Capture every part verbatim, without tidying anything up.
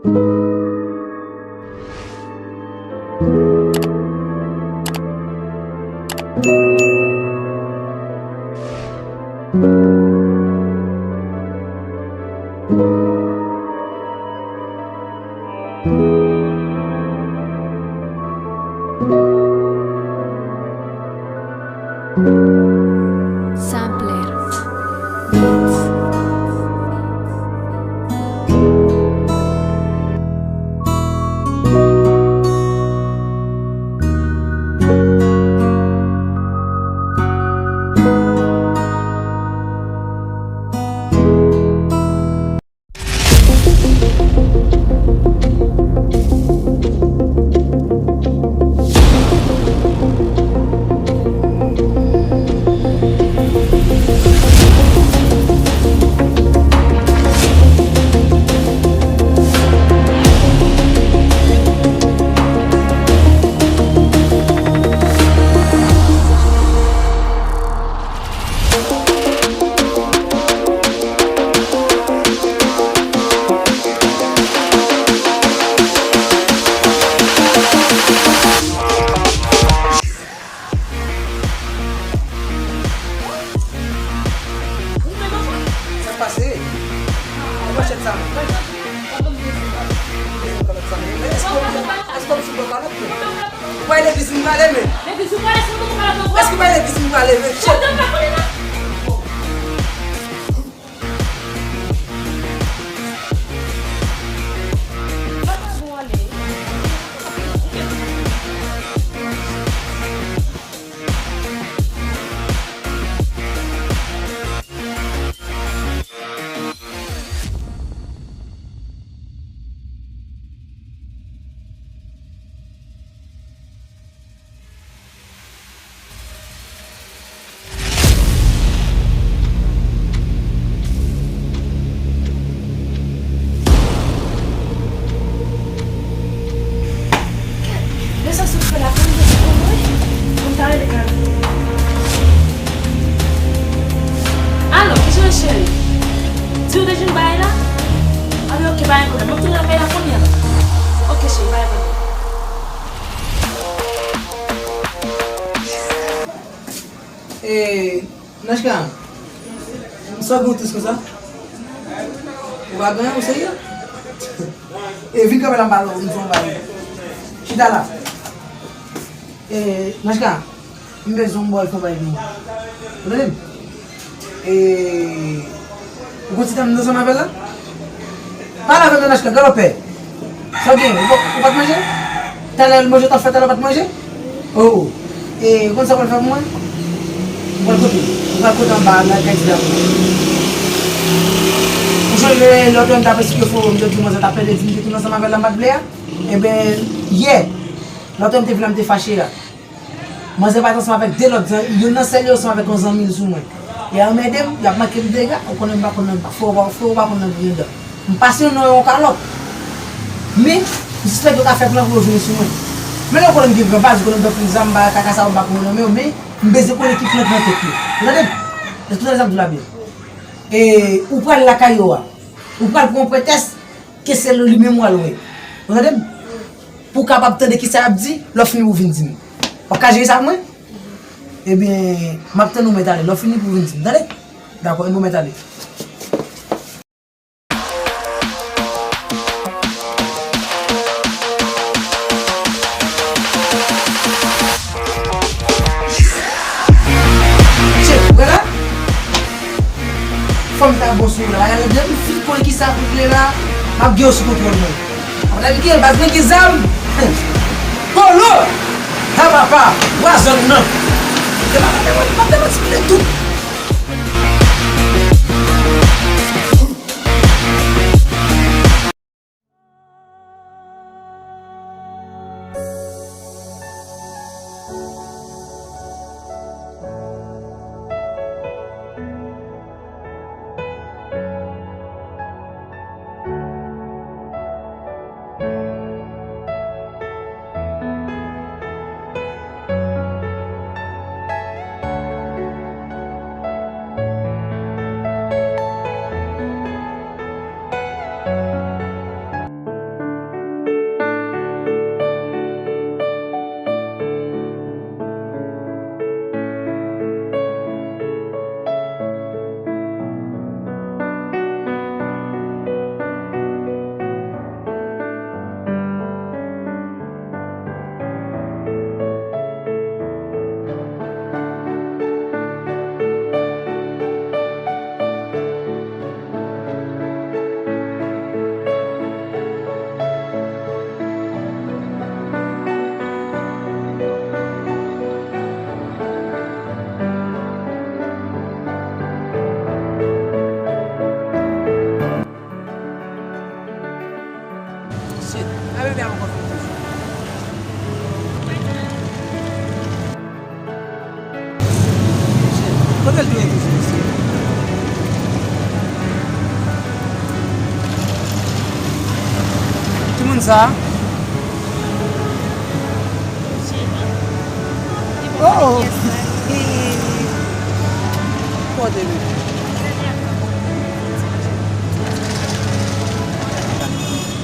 Sampler Beats. Sa k pase? E manchèt sa menm? Èske w, èske w sou bon kalòt menm? Ou pa legliz m prale menm? Èske w pa legliz m prale menm? Shit! Lè sa sot fè la, pou m te sou mwen, pou m ta rele Kami. Alo, kijan cheri? Di w te jwenn bagay la? Anben, oke, pa gen pwoblèm. M ap tounen lakay la kounye a. Oke, cheri, pa gen pwoblèm. E, Nachka, sa w gen w tris konsa? Ou pa gen anyen, ou serye? E, vin kanpe la, m pale w, m di w yon bagay. Chita la. E, Nachka, m bezwen w bò l fè yon bagay pou mwen. Ou tande m? E, ou konn ti tan m te ansanm avè l la? Pale avè m, Nachka, galopè. Sa w gen? Ou pa, ou pa t manje? Talè manje w t ap fè, talè w pa t manje? Oh, oh. E, ou konn sa w pral fè pou mwen? Ou pral kote? Ou pral kote anba nan kay ti dam? Ou sonje lòt lè m t ap esplike w, m te di w manzè t ap plede di m te tounen ansanm avè l la, m pa t vle a? Enben, yè, lòt lè m te vle a, m te fache a. Manzè pa t ansanm avèk de lòt zanmi, youn nan sèl yo ansanm avèk yon zanmi l sou mwen. Y a anmède m, y ap manke m dega, ou konnen m pa konn nan fè, ou pa fè, ou pa konn nan griyen dan. M pase yon non yon kalòt. Men, m sispèk yo ka fè plan pou yo vini sou mwen. Men lè w konnen m gen gran baz, ou konnen m gen anpil zam, m pa kaka sa yo m pa konn nan men yo, men m bezwen konnen ki plan ki nan tèt yo. Ou tande m? Èske w tande sa m di w la byen? E, ou pral lakay yo a. Ou pral pran yon pretès ke se li menm w al wè. Ou tande m? Pou w kapab tande kisa y ap di, lè w fini pou w vin di m. W ap ka jere sa pou mwen? Ebyen, m ap tann ou mèt ale. Lè w fini pou w vin di m, tande? Dakò, ebyen, ou mèt ale. Tchè, ou wè la? Fanm ta bon sou la. Lè m fin konn kisa pou vle la, m ap gen yo sou kontwòl mwen. Mwen ta gen baz mwen gen zam. Kolo! Ha papa, wa zòn nan. E pa, pa, pa, pa, pa, pa, pa, tout. A bebe a poko fin toujou. Kote l tounen toujou, mesye? Ki moun sa? Oh! Kote bebe?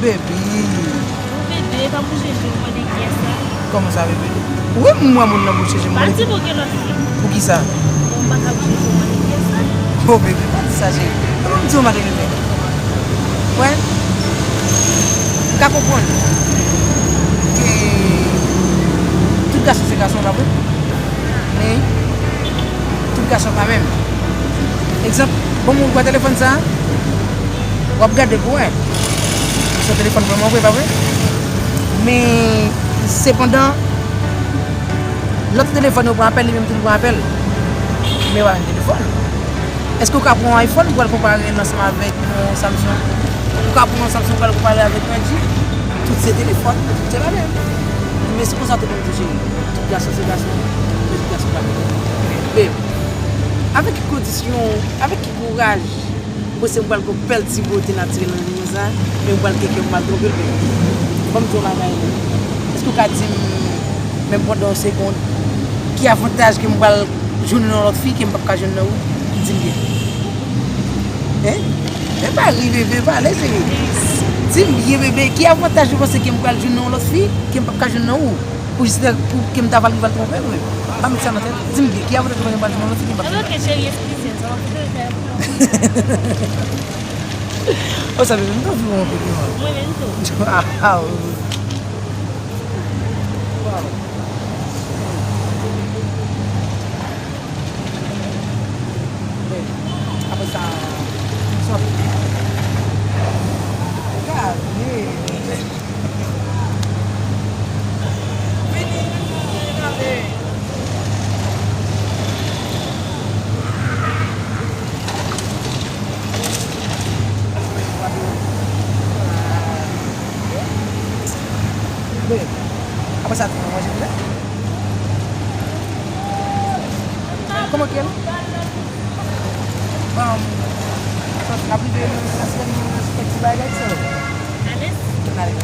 Baby. Ou bebe, pa bouje je w mande kiyès la. Kòman sa, bebe? Ou wè m wè moun nan bouje je m mande. Pa di pou gen lòt fi. Poukisa? Bon, m pa ka bouje je w mande kiyès la. Oh, bebe, pa di sa, cheri. Kòman m di w mande bebe? Wè. M ka konprann ke tout gason se gason, pa vre? Men, tout gason pa menm. Egzanp, bon, moun pran telefòn sa, w ap gade pou wè. Se yon telefòn vrèman vre, pa vre? Men, sepandan, lòt telefòn yo pran apèl, li menm tou li pran apèl. Men w pa menm telefòn. Èske w ka pran yon iPhone pou al konpare l ansanm avèk yon Samsung? Ou ka pran yon Samsung pou al konpare avèk yon L G? Tout se telefòn, tout se pa menm. Men se konsa tou moun tou cheri. Tout gason se gason, men tout gason pa menm. Men, avèk ki kondisyon, avèk ki kouraj, mwen se m pral gon bèl ti bote natirèl nan limon sa, men m pral keke m pral twonpe l, men ban m di yon bagay. Èske w ka di m, menm pandan yon segonn, ki avantaj ke m pral jwenn nan yon lòt fi ke m p ap ka jwenn nan ou? Di m byen. Hein? Men pa ri, bebe, pale, cheri. Di m byen, bebe, ki avantaj ou panse ke m pral jwenn nan yon lòt fi ke m p ap ka jwenn nan ou? Pou jis pou ke m ta pral rive al twonpe l, men. Pa met sa nan tèt. Di m byen, ki avantaj ou panse m pral jwenn nan yon lòt fi ke m p ap jwenn nan ou? Ok, cheri, eskize m, sa w ap fè. Oh, sa, bebe, m t anvi wè yon konpliman. Mwen menm tou. Ah, ah, wi. Wow. Apre sa, sòt. Gade. Vini, vini, gade. Apre sa, tou manje tou. Kòman ki ye? Bon, sa, n ap rive nan sèn, nan kèk ti bagay sa. Alèz? Alèz.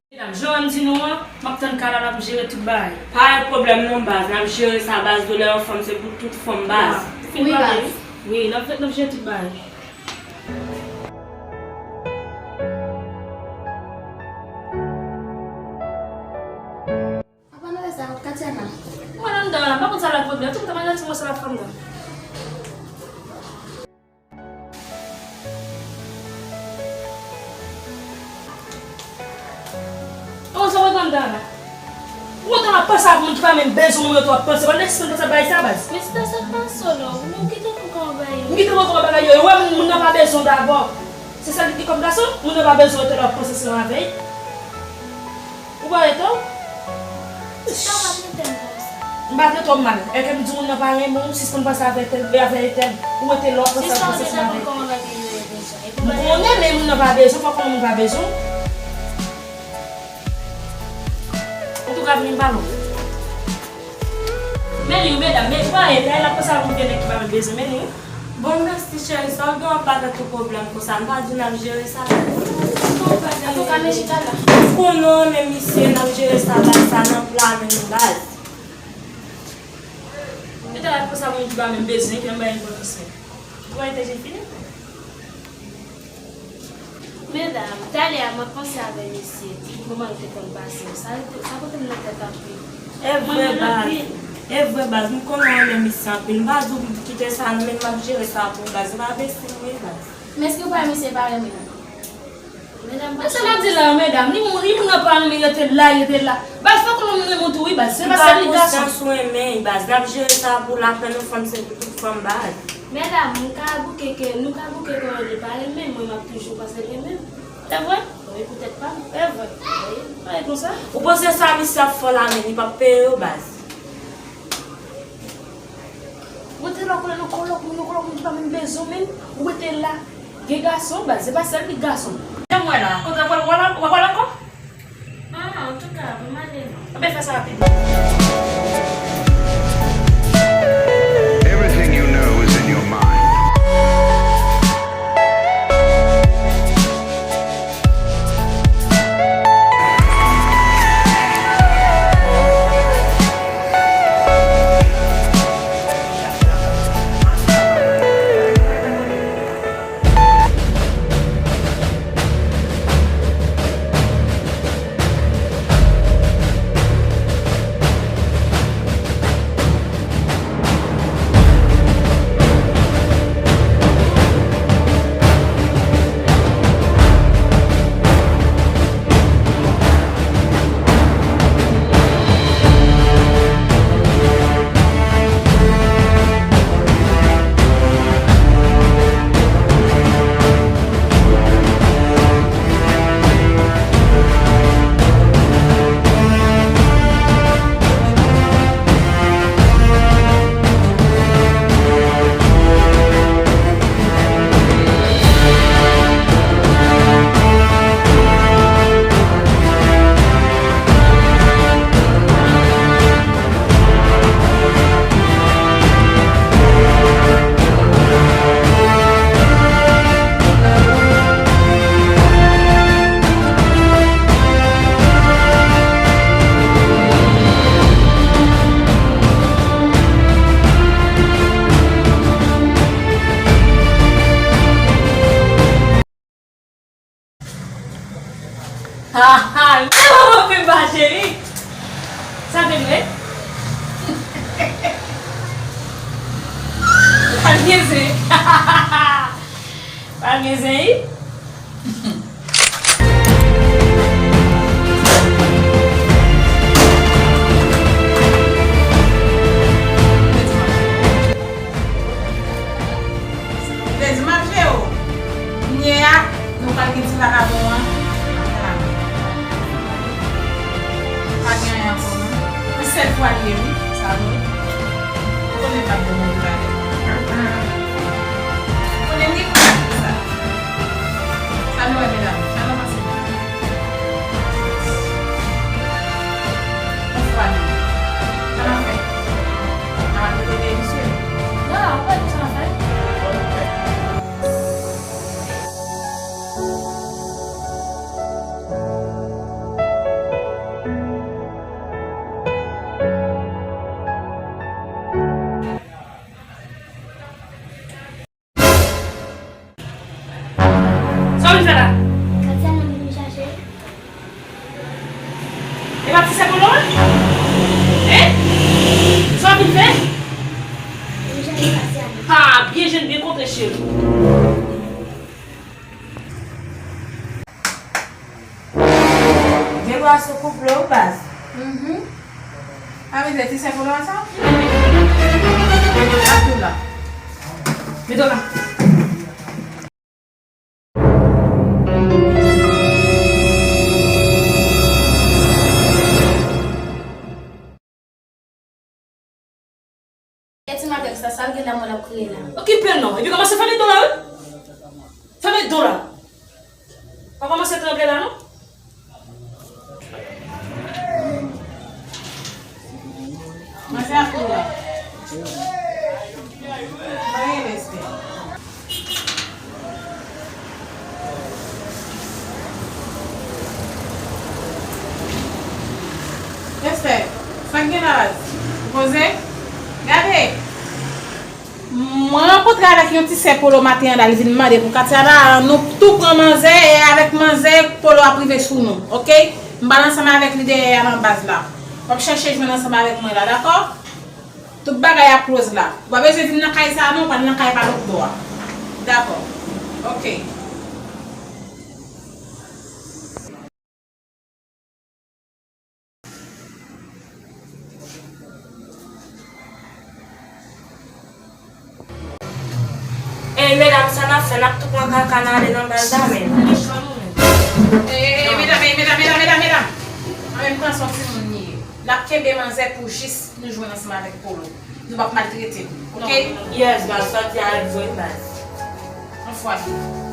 Medam, jan m di nou an, m ap tann Kala, l ap jere tout bagay. Pa gen pwoblèm non, baz, n ap jere sa, baz, doulè yon fanm se pou tout fanm, baz. Wi, baz. Wi, n ap, n ap jere tout bagay. Apa nou wè sa, Katiana? Mwen anndan la, m pa konn sa l ap regle. Tout tan m ap santi mwen sa l ap fè anndan. Kòman sa w anndan la? Ou kontan w ap panse ak moun ki pa menm bezwen ou yo tou w ap panse. Pandan si w panse ak bagay sa, baz. Men se pa sa k panse w non. Ou menm ki te konn kòman bagay yo. M ki te konn kòman bagay yo. Ou wè moun, moun nan pa bezwen w dabò. Se sa ki gen kòm gason, moun nan pa bezwen w, te la w ap panse ansanm avè l. Ou pa rete w? Sista, w pa trete m konsa. M pa trete w mal. Èske m di moun nan pa renmen w, sispann panse avè tèl, avè tèl. Ou rete la w ap panse, sista, w panse deja konn kòman bagay yo ye deja. M konnen, men moun nan pa bezwen, fòk konnen moun pa bezwen. Antouka, vini m pale w. Men li, medam, men ou pa rete, l ap panse avè w, gen nèg ki pa menm bezwen, men li. Bon, mèsi, cheri. Sa w gen w ap ba tèt ou pwoblèm konsa? M pa di n ap jere sa. Antouka, men chita la. Ou konnen w renmen misye, n ap jere sa, baz, sa nan pla men nou, baz. Ou te la konsa, moun ki pa menm bezwen, ki menm bay enpòtans li. Ou pa enteje fini? Medam, talè a m ap panse avè misye, tout moman l te konn pase yo. Sa rete, sa pote m nan tèt anpil. E vre, baz. E vre, baz. M konnen w renmen misye anpil. M pa di w kite sa non, men m ap jere sa pou ou, baz. M pa envesti m vre, baz. Men èske w pa wè misye pa renmen w? Medam, men sa m ap di la yo, medam. Ni moun, ni moun nan pa renmen, rete la, rete la. Baz, fòk nou renmen moun tou, wi, baz. Se pa sèl li gason. M pa konsyans ou renmen, baz. N ap jere sa pou lapenn yon fanm, se pou tout fanm, baz. Medam, nou ka bouke kè, nou ka bouke kò yo de pa renmen, mwen m ap toujou panse l renmen m. Se vre? Wi, poutèt pa m. Se vre? Wi, pa gen konsa. Ou panse sa misye ap fè w la, men li p ap peye w, baz. Ou te la, ou konnen nou kolòk, nou kolòk, nou pa menm bezwen, men ou rete la. Gen gason, baz, se pa sèl li gason. Jan m wè la, kote w pral, w pral, w pral ankò? Ah, antouka, pa m ale non. Anben, fè sa rapid. Everything you know is in your mind. Ha, ha, lè w ap anpe ba cheri. Sa vin vre? Pral gen zen. Pral gen zen, wi. Lè di m ap jere w. Kounye a, nou pral gen ti vakabon an. Pa gen anyen ankò, non. Pou sèl fwa l ye, wi. Sa vre. Ou konnen pa t bon moun talè. Ou konnen, wi, pou sa. Sa nou wè, medam? Sa nou panse? Yon fwa nou. Sa n ap fè? N ap rete dèyè misye? Non, ou pa di sa n ap fè. Sa w vin fè la? Katia nan vin chache. E pa ti sè Polo a? Hein? Sa w vin fè? Vin chache Katia. Ha, byen jwenn, byen kontre, cheri. Gen dwa sou koup lo, baz. Mhm. A vle di ti sè Polo a sa? Abdoula. Mete w la. Kèt ti maten sa, sa l gen la, mwen l ap kriye la. Okipe l non. Epi kòmanse fèmen do la, wi. Fèmen do la. Pa kòmanse tranble la, non. Manzè ap kriye la. Pa gen respè. Respè. Sa k gen la, baz? Ou poze? Gade! Mwen rankontre avèk yon ti sè Polo maten an la, li vin mande pou Katia la, nou tou pran manzè, e avèk manzè, Polo ap rive sou nou, oke? M pral ansanm avèk li dèyè a nan baz la. W ap chèche jwenn ansanm avèk mwen la, dakò? Tout bagay ap close la. Ou pa bezwen vin nan kay sa a non, ou pral nan kay pa lòt bò a. Dakò. Oke. Ey, medam, sa n ap fè? N ap tou pran kaka n ale nan baz la menm. Ey, ey, ey, medam, ey, medam, medam, medam, medam. An menm tan, se yon timoun li ye. L ap kenbe manzè pou jis nou jwenn ansanm avèk Polo. Nou p ap maltrete m, oke? Yes, baz, sa w di a ret vre, baz. Anfwade.